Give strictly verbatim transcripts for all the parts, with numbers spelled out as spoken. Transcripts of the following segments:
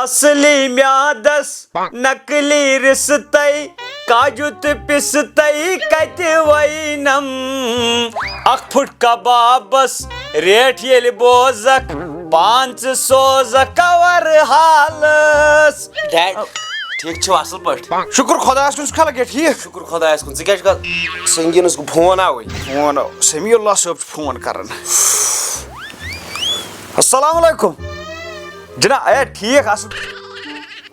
اصلی میادس نقلی رِستَے، کاجو تہٕ پِستَے کتہِ وینم؟ اکھ پھُٹ کبابس ریٹ ییٚلہِ بوزکھ، پانٛژھ سوزکھ کور حالس۔ ڈیڈ، ٹھیٖک چھِو، اصل پٲٹھۍ؟ شُکُر خۄدایس کُن، ژٕ چھُکھا لگیا ٹھیٖک؟ شُکُر خۄدایس کُن، ژٕ کیٛاہ چھُکھ؟ سنگینس فون آوٕے۔ فون آو، سمیع اللہ صٲب چھُ فون کران۔ السلام علیکم۔ جناب، اے، ٹھیٖک، اصل۔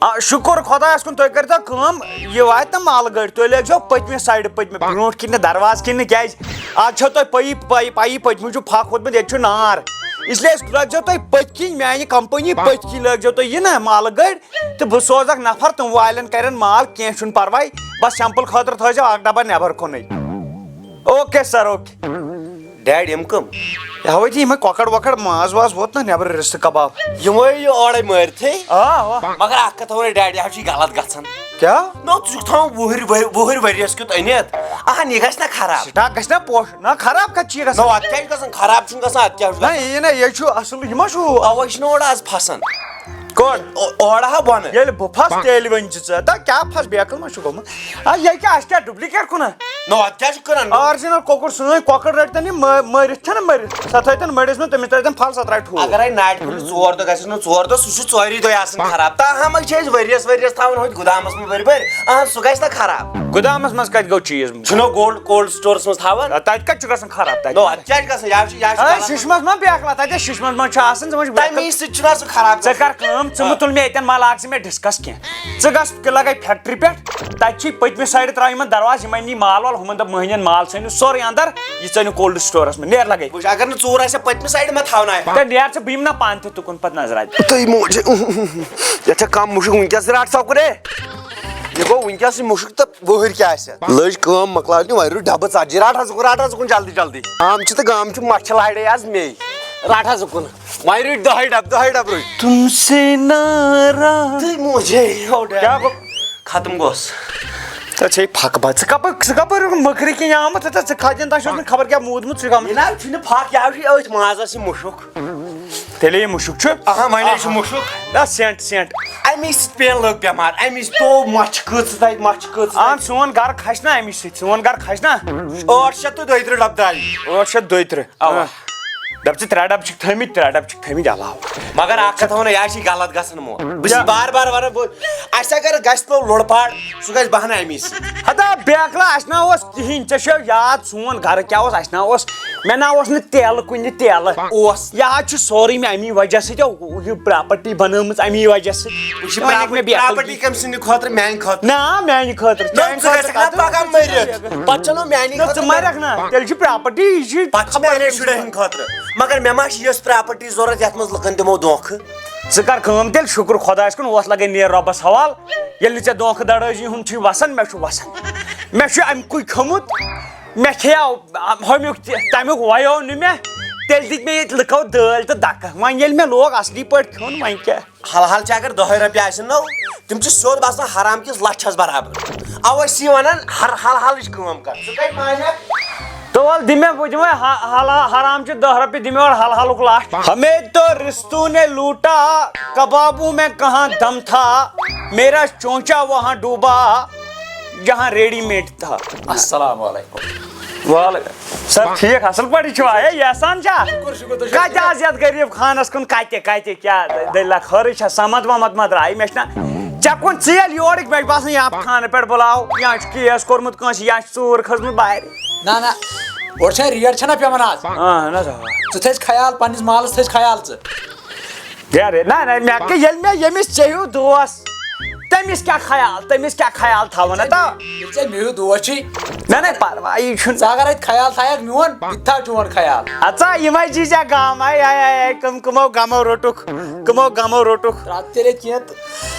آ، شُکُر خۄدایَس کُن، تُہۍ کٔرۍتو کٲم، یہِ واتہِ نہ مال گٲڑۍ، تُہۍ لٲگۍزیو پٔتمہِ سایڈٕ، پٔتمہِ، برونٛٹھ کِنۍ نہٕ، دروازٕ کِنۍ نہٕ، کیٛازِ آز چھو تۄہہِ پَیی، پَیی، پَیی، پٔتمہِ چھُ پھَکھ ووٚتمُت، ییٚتہِ چھُ نار، اس لیے لٲگۍزیو تُہۍ پٔتۍ کِنۍ، میٛانہِ کمپٔنی پٔتۍ کِنۍ لٲگۍزیو تُہۍ یہِ نہ مال گٲڑۍ، تہٕ بہٕ سوزَکھ نفر، تِم والَن کَرن مال، کینٛہہ چھُنہٕ پَرواے، بَس سیمپل خٲطرٕ تھٲیزیو اَکھ ڈبہ نٮ۪بر کُنٕے۔ Okay sir, okay. ڈیڈ، یِم کٕم؟ یہِ ہاوے ژےٚ یِمے کۄکر وۄکر، ماز واز ووت نہ نٮ۪برٕ، رِستہٕ کباب۔ یِمے یہِ اورے مٲرتھٕے؟ آ، آ۔ مگر اکھ کتھ ونے ڈیڈ، یہِ حظ چھُے غلط گژھان۔ کیٛاہ؟ نو، ژٕ چھُکھ تھاوان وُہٕرۍ ؤرۍ-، وُہٕرۍ ؤریس کیُتھ أنِتھ۔ اہن، یہِ گژھِ نہ خراب۔ سٹاک گژھِ نہ پوش، نہ خراب کتہِ چھُ یہِ گژھان؟ نو، اتھ کیٛاہ چھُ گژھان؟ خراب چھُنہٕ گژھان، اتھ کیٛاہ چھُ نہ، گژھان؟ یہِ نہ، یہِ چھُ اصل، یہِ ما چھُ؟ اوے چھُنہٕ اورٕ از پھسان۔ کوٚت؟ او-، اورٕ ہا بۄنہٕ۔ ییٚلہِ بہٕ پھس، تیٚلہِ ؤنۍ زِ ژٕ۔ دا کیٛاہ پھس، بیقل ما چھُ گوٚمُت؟ آ، یہِ کیٛاہ، اَسہِ کیٛاہ duplicate کٕنان؟ نو، اَدٕ کیٛاہ چھُ کٕنان؟ Original کۄکُر، سٲنۍ کۄکر رٔٹۍ تن یِم مٲ-، مٲرِتھ چھَنہٕ مٲرِتھ، سۄ تھٲے تن مٔرِس منٛز، تٔمِس ترٛٲے تن پھل، سۄ ترٛایہِ ٹھوٗل۔ اگرے ناٹہِ پھٔلِس ژور دۄہ گژھٮ۪س نہٕ، ژور دۄہ، سُہ چھُ ژورے دۄہہِ آسان خراب۔ تاہم چھِ أسۍ ؤریَس، ؤریَس تھاوان ہوٚتہِ گُدامَس منٛز بٔرۍ بٔرۍ۔ اہن، سُہ گژھِ نہ خراب۔ گُدامَس منٛز کَتہِ گوٚو چیٖز؟ چھُنہ cold، cold storeَس منٛز تھاوان؟ آ، تَتہِ کَتہِ چھُ گژھان خراب تَتہِ؟ نو، اَدٕ کیٛاہ چھُ گژھان؟ یہِ حظ چھُ، یہِ حظ چھُ آ، غلط۔ شیٖشہِ منٛز ما بیکلا؟ تَتہِ شیٖشہِ منٛز ما چھُ آسان؟ ژٕ ما چھُکھ بیکلا؟ تَمی سۭتۍ چھُنہ سُہ خراب ژٕ گژھان؟ کَر کٲم، ژٕ مہٕ تُل مےٚ ییٚتٮ۪ن، ما لاگ ژٕ مےٚ discuss کینٛہہ۔ ژٕ گژھ لگے factory پٮ۪ٹھ، تتہِ چھُے پٔتمہِ side ترٛاو یِمن دروازٕ، یِمن نی مال وال، ہُمن دپ مٔہنِین مال ژھٲنِو سورُے اندر، یہِ ژٲنِو cold storeس منٛز، نیر لگے۔ وٕچھ، اگر نہٕ ژوٗر آسہِ پٔتمہِ side ما تھاونایہِ۔ تہٕ نیر ژٕ، بہٕ یِمہٕ نا پانہٕ تہِ تُکُن پتہٕ نظر اتہِ۔ تُہۍ موجہِ، یتھ چھا کم مُشُک وٕنکیٚس، رٹ سا کُنے۔ یہِ گوٚو وٕنکیٚس یہِ مُشُک تہٕ وُہٕرۍ کیٛاہ آسہِ؟ لٔج کٲم مۄکلاونہِ، وۄنۍ روٗد ڈبہٕ ژتجی، رٹ حظ، رٹ حظ، کُن جلدی جلدی۔ عام چھِ تہٕ گام چھِ، مچھِ لاڑے از مے۔ رٹ حظ کُن۔ وۄنۍ رٔٹۍ دَہَے ڈبہٕ، دَہَے ڈبہٕ رٔٹۍ۔ تُم سے ناراض۔ تُہۍ موجے یو ڈبہٕ۔ کیٛاہ گوٚو؟ ختم گوس۔ ژےٚ چھے پھکھ بَد۔ ژٕ کَپٲرۍ، ژٕ کَپٲرۍ مٔکرِ کِنۍ آمُت؟ ژٕ، ژٕ کھَجَن تَتھ چھُ اوسمُت خبر کیٛاہ موٗدمُت، ژٕ چھُکھ آمُت۔ یہِ نہ حظ چھُنہٕ پھکھ، یہِ حظ چھُ أتھۍ مازَس یہِ مُشُک۔ تیٚلے یہِ مُشُک چھُ۔ اہا، وۄنۍ حظ چھُ مُشُک۔ نہ، سٮ۪نٛٹ، سٮ۪نٛٹ۔ اَمی سۭتۍ پیٚیَن لٔکھ بٮ۪مار، اَمی سۭتۍ تو مَچھِ کۭژٕ تَتہِ، مَچھِ کۭژٕ تَتہِ۔ اَہَن، سون گَرٕ کھَسہِ نہ اَمی سۭتۍ، سون گَرٕ کھَسہِ نہ۔ ٲٹھ شیٚتھ تہٕ دۄیہِ تٕرٛہ ڈَبہٕ درٛاے۔ ٲٹھ شیٚتھ دۄیہِ تٕرٛہ۔ اَوا۔ آ۔ دَپ ژٕ ترٛےٚ ڈَبہٕ چھِکھ تھٲومٕتۍ، ترٛےٚ ڈَبہٕ چھِکھ تھٲومٕتۍ علاوٕ۔ مگر اکھ کتھ ونو، یہِ چھِ غلط گژھان مو۔ بہٕ چھُس یا۔ بار بار ونان، بہٕ، اسہِ اگر گژھِ نہٕ لُڑٕ پاڑ، سُہ گژھِ بہانہٕ امی سۭتۍ۔ ہتا بیکلا، اسہِ نہ اوس کِہینۍ، ژےٚ چھےٚ یاد سون گرٕ کیٛاہ اوس، اسہِ نہ اوس، مےٚ نہ اوس نہٕ تیلہٕ کُنہِ تیلہٕ۔ اوس۔ یہِ حظ چھُ سورُے مےٚ امی وجہ سۭتۍ، یہِ پراپرٹی بنٲومٕژ امی وجہ سۭتۍ۔ وٕچھ، یہِ وۄنۍ ہیٚکہِ مےٚ پراپرٹی، بیکل پراپرٹی کٔمۍ سٕنٛدِ خٲطرٕ؟ میانہِ خٲطرٕ۔ نہ، میانہِ خٲطرٕ، نہ، چانہِ ژٕ خٲطرٕ گژھکھ نہ کتھ؟ پگاہ مٔرِتھ۔ پتہٕ چھُنہٕ میانی نہ، ژٕ خٲطرٕ۔ مَرَکھ نہ، تیٚلہِ چھِ پراپرٹی، یہِ چھِ پتہٕ چھِ میانہِ شُرٮ۪ن ہٕنٛدِ خٲطرٕ۔ مگر مےٚ ما چھِ یِژھ پراپرٹی ضوٚرتھ یَتھ منٛز لُکَن دِمو دھوکہٕ؟ ژٕ کر کٲم تیٚلہِ، شُکُر خۄدایَس کُن، وۄتھ لَگے نیر رۄبَس حوال۔ ییٚلہِ نہٕ ژےٚ دھوکہٕ دَڑٲزی ہُنٛد چھُے وَسان، مےٚ چھُ وَسان۔ مےٚ چھُ اَمہِ کُے کھیوٚمُت، مےٚ کھیٚیو ہُمیُک تہِ، تَمیُک وَیو نہٕ مےٚ۔ تیٚلہِ دِتۍ مےٚ ییٚتہِ لُکو دٲلۍ تہٕ دَکہٕ۔ وۄنۍ ییٚلہِ مےٚ لوگ اَصلی پٲٹھۍ کھیوٚن، وۄنۍ کیٛاہ؟ حل حل چھِ اگر دَہے رۄپیہِ آسن نو، تِم چھِ سیوٚد باسان حرام کِس لَچھَس برابر۔ اَوَے چھِ وَنان ہر حل حلٕچ کٲم کر۔ ژٕ کَتہِ مانکھ؟ تول دِ مےٚ، بہٕ دِمَے حل-، حل-، حرام چہِ دَہ رۄپیہِ، دِ مےٚ اورٕ حل حلُک لَچھ۔ ہمیں تو رِستو نے لوٹا، کبابوں میں کہاں دم تھا، میرا چونچا وہاں ڈوبا، جہاں ریڈی میڈ تھا۔ السلام علیکم۔ وعلیکم۔ سر، ٹھیٖک، اَصٕل پٲٹھۍ چھِوا؟ ہے، احسان چھا؟ شُکُر، شُکُر، تُہۍ چھِو کَتہِ ٹھیٖک؟ آز یَتھ غریٖب خانَس کُن؟ کَتہِ، کَتہِ، کیٛاہ دٔلیٖلہ؟ خٲرٕے چھا؟ سَمَد وَمَد ما درٛاے؟ مےٚ چھِنہ ژےٚ کُن ژیل یورٕکۍ، مےٚ چھُ باسان، یا خانہٕ پٮ۪ٹھ بُلاو، یا چھُ کیس کوٚرمُت کٲنٛسہِ، یا چھُ ژوٗر کھٔژمٕژ بارِ۔ نہ، نہ، اورٕ چھا ریٹ چھَنہ پٮ۪وان آز؟ اَہَن حظ، آ۔ ژٕ تھٲیزِ خیال، پنٛنِس مالَس تھٲیزِ خیال ژٕ۔ یارے، نہ، نہ، مےٚ کیٛاہ، ییٚلہِ مےٚ ییٚمِس ژےٚ ہیوٗ دوس، تٔمِس کیٛاہ خیال، تٔمِس کیٛاہ خیال تھاوُن ہتا؟ ییٚلہِ ژےٚ مےٚ ہیوٗ دوس چھُے۔ نہ، نہ، پرواے چھُنہٕ۔ ژٕ اگر اَتہِ خیال تھایَکھ میون، بہٕ تہِ تھاو چون خیال۔ اَژا، یِمَے چھی ژےٚ غم، آے، آے، آے، آے، کٕم، کٕمو غمو روٚٹُکھ، کٕمو غمو روٚٹُکھ۔ راتھ تہِ رے کینٛہہ تہٕ۔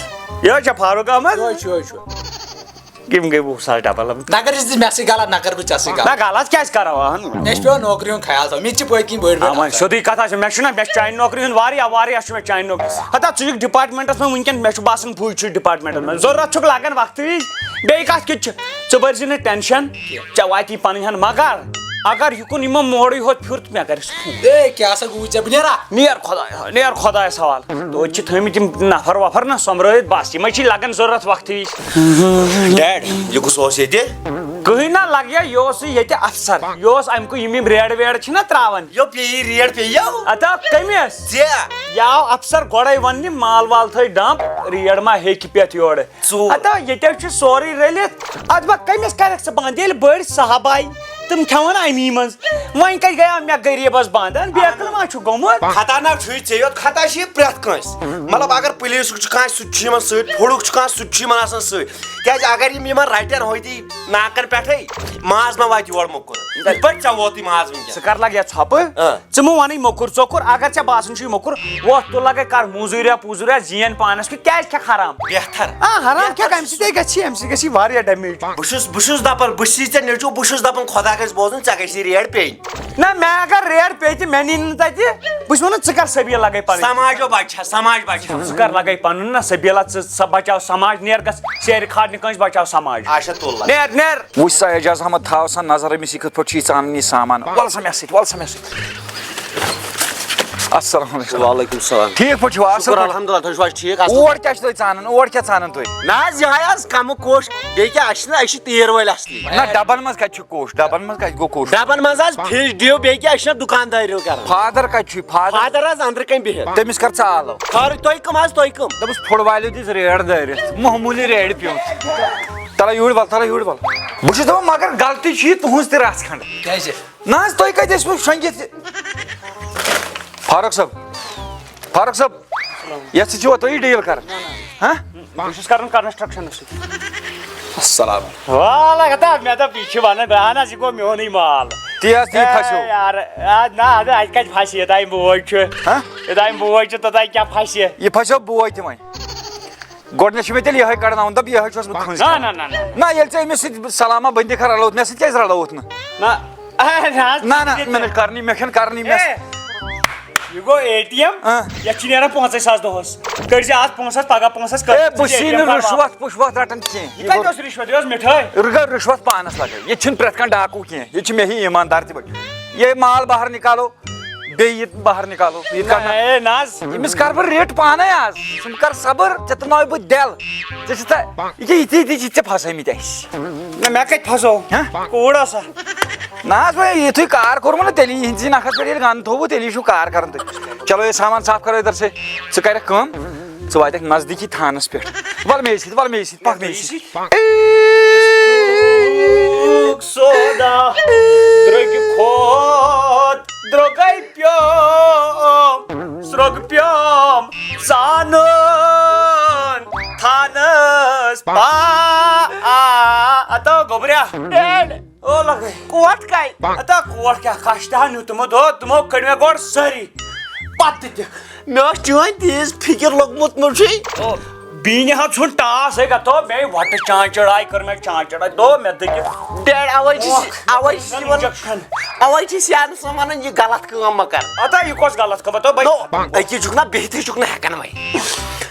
یہِ حظ چھا فاروق احمد؟ یِہوٚے چھُ، یِہوٚے چھُ۔ یِم گٔے وُہ ساس ڈبل۔ نہ کر یہِ مےٚ سۭتۍ غلط، نہ کر بہٕ ژےٚ سۭتۍ غلط۔ نہ، غلط کیٛازِ کرو؟ اہن۔ مےٚ چھُ پٮ۪وان نوکری ہُنٛد خیال تھاوُن، مےٚ تہِ چھِ پٔتۍ کِنۍ بٔڑۍ بٔڑۍ آ، وۄنۍ اَفسر۔ سیوٚدُے کتھا چھِ، مےٚ چھُنہ، مےٚ چھُ چانہِ نوکری ہُنٛد واریاہ، واریاہ چھُ مےٚ چانہِ نوکری۔ ہتا، ژٕ چھُکھ ڈپارٹمنٹس منٛز وٕنکیٚن، مےٚ چھُ باسان بٕے چھُس ڈپارٹمنٹس منٛز۔ ضروٗرت چھُکھ لگان وقتہٕ وِزِ، بیٚیہِ کتھ کیُتھ چھُ؟ ژٕ بٔرزِ نہٕ ٹینشن، ژےٚ واتی پنٕنۍ ہن مگر۔ اگر یہِ کُن یِمو موڑٕے ہوت پھیُر تہٕ مےٚ کَرِ سُہ فون۔ اے، کیٛاہ سا گوٚوُے ژےٚ؟ بہٕ نیرا؟ نیر خۄداے، نیر خۄدایَس حوالہٕ۔ توتہِ چھِ تھٲمٕتۍ یِم نفر وفر نہ سۄمبرٲوِتھ، بس یِمَے چھِ لگان ضروٗرت وقتہٕ وِزِ۔ ڈیڈ، یہِ کُس اوس ییٚتہِ؟ کٕہٕنۍ نہ لگہِ، یہِ اوس ییٚتہِ افسر، یہِ اوس اَمہِ کُے یِم یِم ریڈ ویڈ چھِنہ ترٛاوان۔ یو پیٚیہِ ریڈ پیٚیہِ یو۔ اَدا کٔمِس؟ ژےٚ۔ یہِ آو افسر گۄڈَے وَننہِ، مال وال تھٲے ڈمپ، ریڈ ما ہیٚکہِ پٮ۪تھ یورٕ۔ ژوٗر۔ ہتا ییٚتہِ حظ چھُ سورُے رٔلِتھ۔ اَتھ ما کٔمِس کَرَکھ ژٕ بنٛد؟ ییٚلہِ بٔڑۍ صحابہ آیہِ، تِم کھٮ۪وان اَمی منٛز۔ وۄنۍ کَتہِ گٔیو مےٚ غریٖبَس بنٛد؟ اَن بے عقل ما چھُ گوٚمُت؟ خطا نہ چھُے ژےٚ یوت، خطا چھُ یہِ پرٛٮ۪تھ کٲنٛسہِ۔ مطلب، اگر پُلیٖسُک چھُ کانٛہہ، سُہ تہِ چھُ یِمَن سۭتۍ، پھُڑُک چھُ کانٛہہ، سُہ تہِ چھُ یِمَن آسان سۭتۍ۔ کیٛازِ اگر یِم یِمَن رَٹن ہوتی ناکَن پٮ۪ٹھَے، ماز ما واتہِ یور موٚکُر۔ یِتھ پٲٹھۍ ژےٚ ووتُے ماز وٕنکٮ۪س۔ ژٕ کَر لَگ یَتھ ژھۄپہٕ؟ اۭں۔ ژٕ مہٕ وَنٕے موٚکُر ژۄکُر، اگر ژےٚ باسان چھُ یہِ موٚکُر، وۄتھ تُل لَگَے کَر موٚزوٗریا پوٗزوٗریا زین پانَس کیُتھ، کیٛازِ کھٮ۪کھ حرام؟ بہتر۔ آ، حرام بہتر کھٮ۪کھ، اَمہِ سۭتۍ گژھِ، اَمہِ سۭتۍ گژھِ واریاہ ڈیمیج۔ بہٕ چھُس، بہٕ چھُس دَپان، بہٕ چھُس ژےٚ نیٚچوٗ، بہٕ چھُس دَپان خۄدا گژھِ بوزُن، ژےٚ گژھِ ریٹ پیٚنۍ۔ نہ، مےٚ اگر ریٹ پیٚیہِ تہِ، مےٚ نِنہٕ نہٕ تَتہِ، بہٕ چھُس وَنان ژٕ کَر سبیٖل لَگَے پَنٕنۍ۔ سماجو بچہ، سماج بچہ۔ ژٕ کَر لَگَے پَنُن نہ سبیٖلا، ژٕ سا بچاو سماج، نیر گژھ سیرِ کھارنہِ کٲنٛسہِ، بچاو سماج۔ اچھا، تُل۔ نیر، نیر۔ وٕچھ سا اعجاز احمد، تھاو سا نظر أمِس، یہِ کِتھ پٲٹھۍ چھُ یہِ ژانان یہِ سامان۔ وَل سا مےٚ سۭتۍ، وَل سا مےٚ سۭتۍ۔ السلام علیکم۔ وعلیکم السلام۔ ٹھیٖک پٲٹھۍ چھِوا؟ اَصٕل شُکُر پٲٹھۍ؟ الحمدُللہ، تُہۍ چھِوا ٹھیٖک؟ اَصٕل اور پٲٹھۍ؟ کیٛاہ چھِ تُہۍ ژانان؟ اور کیٛاہ ژانان تُہۍ؟ نہ حظ، یِہوٚے حظ کَمہٕ کوش۔ بیٚیہِ کیٛاہ، اَسہِ چھِنہ، أسۍ چھِ تیٖر وٲلۍ اَصلی۔ نہ، ڈَبَن منٛز کَتہِ چھُ کوش؟ ڈَبَن منٛز کَتہِ گوٚو کوش؟ ڈَبَن منٛز حظ فِش ڈِو، بیٚیہِ کیٛاہ، أسۍ چھِنہ دُکاندٲری کران۔ فادر کَتہِ چھُے؟ فادر؟ فادر حظ أنٛدرٕ کَنۍ بِہِتھ۔ تٔمِس کَر ژٕ آلو۔ خٲرٕے، تُہۍ کٕم حظ، تُہۍ کٕم؟ دوٚپُس، فُٹ والٮ۪و دِژ ریڈ دٲرِتھ، معموٗلی ریڈِ پیوٚو۔ تَلہ یوٗرۍ وَل، تَلہ یوٗرۍ وَل۔ بہٕ چھُس دَپان، مگر غلطی چھِ یہِ تُہٕنٛز تہِ رَژھ کھنٛڈ۔ کیٛازِ؟ نہ حظ، تُہۍ کَتہِ ٲسوٕ شۄنٛگِتھ؟ فاروق صٲب، فاروق صٲب، یَتھ سۭتۍ چھِوا تُہی ڈیٖل کَران؟ ہہ؟ بہٕ چھُس کَران کنسٹرکشنَس سۭتۍ۔ السلام۔ وعلیکم، مےٚ دوٚپ، یہِ چھِ وَنان، بہٕ اَہَن حظ، یہِ گوٚو میونٕے مال۔ تی حظ، تی اے پھسیو۔ یار، آ، نہ، اَدٕ اَتہِ کَتہِ پھسہِ؟ یوٚتام بوے چھُ۔ ہہ؟ یوٚتام بوے چھُ، توٚتام کیٛاہ پھسہِ؟ یہِ پھسیو بوے تہِ وۄنۍ۔ گۄڈٕنیتھ چھُ مےٚ تیٚلہِ یِہوٚے کَڑناوُن، دَپ یِہوٚے چھُس بہٕ تُہٕنٛز نہ، کَران۔ نہ، نہ، نہ، نہ۔ نہ، ییٚلہِ ژےٚ أمِس سۭتۍ سلامہ بٔنٛدی کھا رَلووُتھ، مےٚ سۭتۍ کیٛازِ رَلووُتھ نہٕ؟ نہ، نہ، نہ، مےٚ نہ چھُ کَرنی، مےٚ چھَنہٕ کَرنی، مےٚ اے، یہِ گوٚو اے ٹی ایم، آ۔ یَتھ چھِ نیران پانٛژَے ساس دۄہَس۔ کٔڑۍ زِ آز پونٛسہٕ حظ، پَگاہ پونٛسہٕ حظ، کٔڑۍ اے، زِ بہٕ اے ٹی ایم چھُس نہٕ کَر واپس۔ رُشوَتھ پُشوَتھ رَٹان کینٛہہ۔ یہِ کَتہِ اوس رِشوَت؟ یہِ اوس مِٹھٲے۔ رُگا رُشوَتھ پانَس لَگٲے۔ ییٚتہِ چھُنہٕ پرٛٮ۪تھ کانٛہہ ڈاکوٗ کینٛہہ۔ ییٚتہِ چھِ مےٚ ہی ایٖماندار تہِ بٔڑۍ۔ یہِ مال باہر نِکالو، بیٚیہِ یہِ باہر نِکالو، یہِ کَڑ نہ۔ اے، نہ حظ۔ أمِس کَرٕ بہٕ ریٹ پانَے آز۔ ژٕ کَر صبر، ژےٚ تُلناوَے بہٕ دٮ۪ل۔ ژےٚ چھِ تھا-، یہِ کیٛاہ یِتھی یِتھی چھِ ژےٚ پھسٲمٕتۍ اَسہِ؟ نہ، مےٚ کَتہِ پھسو؟ ہہ؟ کوٗر آسا؟ نہ حظ، وۄنۍ یُتھُے کار کوٚرمُت نہ، تیٚلی یِہِنٛدسٕے نَکھَس پٮ۪ٹھ ییٚلہِ گَن تھوٚوُ، تیٚلی چھُو کار کَران تُہۍ۔ چلو، یہِ سامان صاف کَرو أتھۍ درسٕے۔ ژٕ کَرٮ۪کھ کٲم، ژٕ واتٮ۪کھ نزدیٖکی تھانَس پٮ۪ٹھ۔ وَل مے سۭتۍ، وَل مے سۭتۍ، پَکھ مے سۭتۍ۔ سودا درٛوٚگہِ کھۄت درٛوٚگَے پیوم، سرٛوٚگ پیوم زانُن تھانَس پا-، آ، آ، اتو گوٚبریا۔ ڈیڈ۔ او لگے۔ کوٹ کَے؟ اتا کوٹ کیٛاہ، کھش تہِ ہا نیوٗ تِمو، دو-، تِمو کٔڑۍ مےٚ گۄڈٕ سٲری۔ پتہٕ تہِ۔ مےٚ اوس چٲنۍ تیز فِکر لوٚگمُت، نہ چھُے؟ او، بیٖنہِ ہا ژھُن ٹاس، ہے گا تو، مےٚ وَٹہٕ چانچڑاے کٔر مےٚ چانچڑاے، تو مےٚ دٔگِتھ۔ ڈیڈ، اَوَے چھِ، اوکھ۔ اَوَے چھِ یِوان، injection۔ اَوَے چھِ سیانہٕ سان وَنان، یہِ غلط کٲم مہ کر۔ اَتا یہِ کۄس غلط کٲم؟ تو بھائی۔ نو، أتی چھُکھ نہ بِہتھٕے چھُکھ نہٕ ہٮ۪کان وۄنۍ۔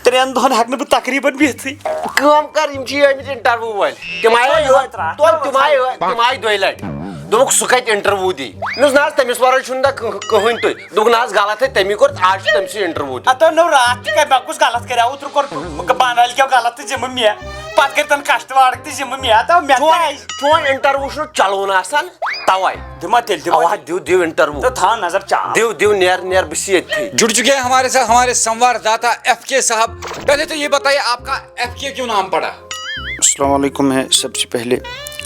ترٛٮ۪ن دۄہَن ہٮ۪کہٕ نہٕ بہٕ تقریٖباً بِہتھٕے۔ کٲم کر، یِم چھِ یہِ أمِس interview وٲلۍ۔ تِم آیہِ تۄہہِ یور، یوت راتھ تۄہہِ، تِم آیہِ، تِم آیہِ دۄیہِ لَٹہِ۔ دوٚپُکھ، سُہ کَتہِ interview دی؟ مےٚ دوٚپُس، نہ حظ، تٔمِس وَرٲے چھُنہٕ دا کٕہ-، کٕہٕنۍ تُہۍ۔ دوٚپُکھ، نہ حظ، غلط ہے، تٔمی کوٚر، آز چھُ تٔمۍ سٕے interview دیُن۔ ہتو نو راتھ تہِ کَرِ، مےٚ کُس غلط کَرِ؟ اوترٕ کوٚر بانہٕ عٲلۍ کیو غلط تہٕ ذِمہٕ مےٚ۔ پَتہٕ کٔرۍ تَن کَسٹہٕ واڑٕکۍ تہِ ذِمہٕ مےٚ۔ ہتو مےٚ چون، کیٛاہ آسہِ؟ چون interview چھُنہٕ چَلوُن آسان، تَوَے۔ دِما تیٚلہِ، دِما اَوا، تیٚلہِ۔ دِو، دِو interview۔ تہٕ تھاو نظر چاو۔ دِو، دِو، نیر، نیر، بہٕ چھُس ییٚتھی۔ जुड़ चुके हैं हमारे साथ हमारे संवाददाता एफ के साहब। पहले तो ये बताइए, आपका एफ के क्यों नाम पड़ा? अस्सलाम वालेकुम है सबसे पहले।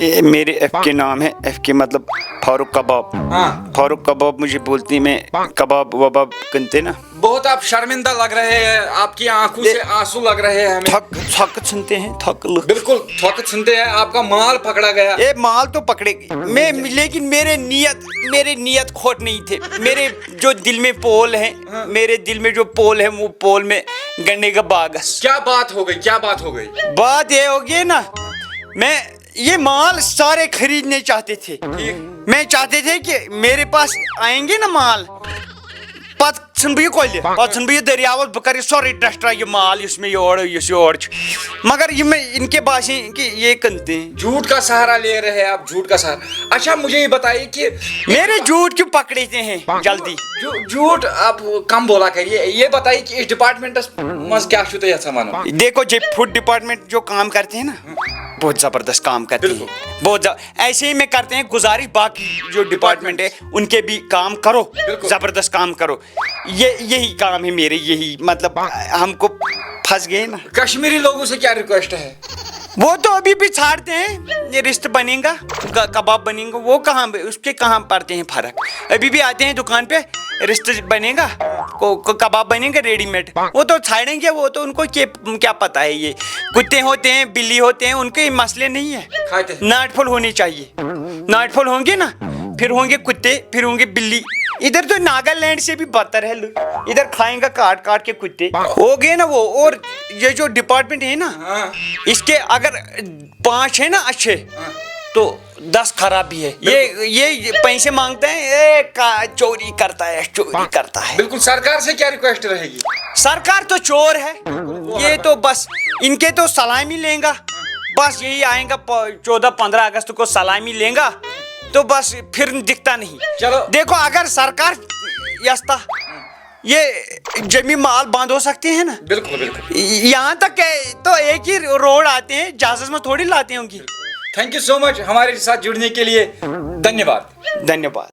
ये मेरे एफ के नाम है, एफ के मतलब फारूक कबाब। हाँ। फारूक कबाब मुझे बोलते हैं, मैं कबाब वबाब बनते ना। बहुत आप शर्मिंदा लग रहे हैं, आपकी आंखों से आंसू लग रहे हैं हमें। थक, थक सुनते हैं, थक लुक। बिल्कुल थक सुनते हैं, आपका माल पकड़ा गया। ये माल तो पकड़ेगी, मैं, लेकिन मेरे नियत, मेरे नियत खोट नहीं थे। मेरे जो दिल में पोल है, हाँ। मेरे दिल में जो पोल है, वो पोल में गन्ने का बाग है। क्या बात हो गई, क्या बात हो गई? बात ये हो गई ना, मैं ये माल सारे खरीदने चाहते थे। ठीक। मैं चाहते थे कि मेरे पास आएंगे ना माल, पत ژھٕنہٕ بہٕ یہِ کۄلہِ، پتہٕ ژھٕنہٕ بہٕ یہِ دٔریاوس، بہٕ کرٕ یہِ سورُے destroy، یہِ مال یُس مےٚ یورٕ، یُس یورٕ چھُ۔ مگر یِم مےٚ، ان کے باسے کہ یہ کنتے ہیں۔ جھوٹ کا سہارا لے رہے ہیں آپ، جھوٹ کا سہارا۔ اچھا، مجھے یہ بتائیے کہ میرے جھوٹ کیوں پکڑتے ہیں جلدی؟ جھو- جھوٹ آپ کم بولا کریے، یہ بتائیے کہ اس ڈپارٹمنٹس منٛز کیا چھُو تُہۍ یژھان ونُن؟ دیکھو جی، فوڈ ڈپارٹمنٹ جو کام کرتے ہیں نا، بہت زبردست کام کرتے ہیں، بہت ز- ایسے ہی میں کرتے ہیں گزارش، باقی جو ڈپارٹمنٹ ہے ان کے بھی کام کرو، بالکل۔ زبردست کام کرو۔ یہ یہی کام ہے میرے، یہی مطلب ہم کو پھنس گئے نا۔ کشمیری لوگوں سے کیا ریکویسٹ ہے؟ وہ تو ابھی بھی چھاڑتے ہیں، یہ رست بنے گا، ک- کباب بنے گا، وہ کہاں، اس کے کہاں پڑتے ہیں فرق؟ ابھی بھی آتے ہیں دکان پہ، رست بنے گا، کو- کو- کباب بنے گا ریڈی میڈ، وہ تو چھاڑیں گے، وہ تو ان کو کیا، کیا پتا ہے، یہ کتے ہوتے ہیں، بلی ہوتے ہیں، ان کے یہ مسئلے نہیں ہے۔ کھاتے ہیں۔ ناٹ پھول ہونی چاہیے، ناٹ پھول ہوں گے نا، پھر ہوں گے کتے، پھر ہوں گے بلی۔ ادھر تو ناگالینڈ سے بھی بدتر ہے لوگ، ادھر کھائیں گا کاٹ کاٹ کے کتے، ہو گئے نا وہ۔ اور یہ جو ڈپارٹمنٹ ہے نا، ہاں۔ اس کے اگر پانچ ہے نا اچھے تو دس خراب بھی ہے۔ یہ یہ پیسے مانگتے ہیں، یہ کا چوری کرتا ہے، چوری کرتا ہے۔ بالکل، سرکار سے کیا ریکویسٹ رہے گی؟ سرکار تو چور ہے، یہ تو بس، ان کے تو سلامی لیں گا، بس یہی آئیں گا پ- چودہ پندرہ اگست کو سلامی لیں گا، تو بس پھر دکھتا نہیں۔ چلو۔ دیکھو، اگر سرکار یستا یہ جمی مال بند ہو سکتے ہیں نا، بالکل، بالکل۔ یہاں تک کہ تو ایک ہی روڈ آتے ہیں، جہازس میں تھوڑی لاتے ہوں گی۔ تھینک یو سو مچ ہمارے ساتھ جڑنے کے لیے، دھنیہ واد۔ دھنیہ واد۔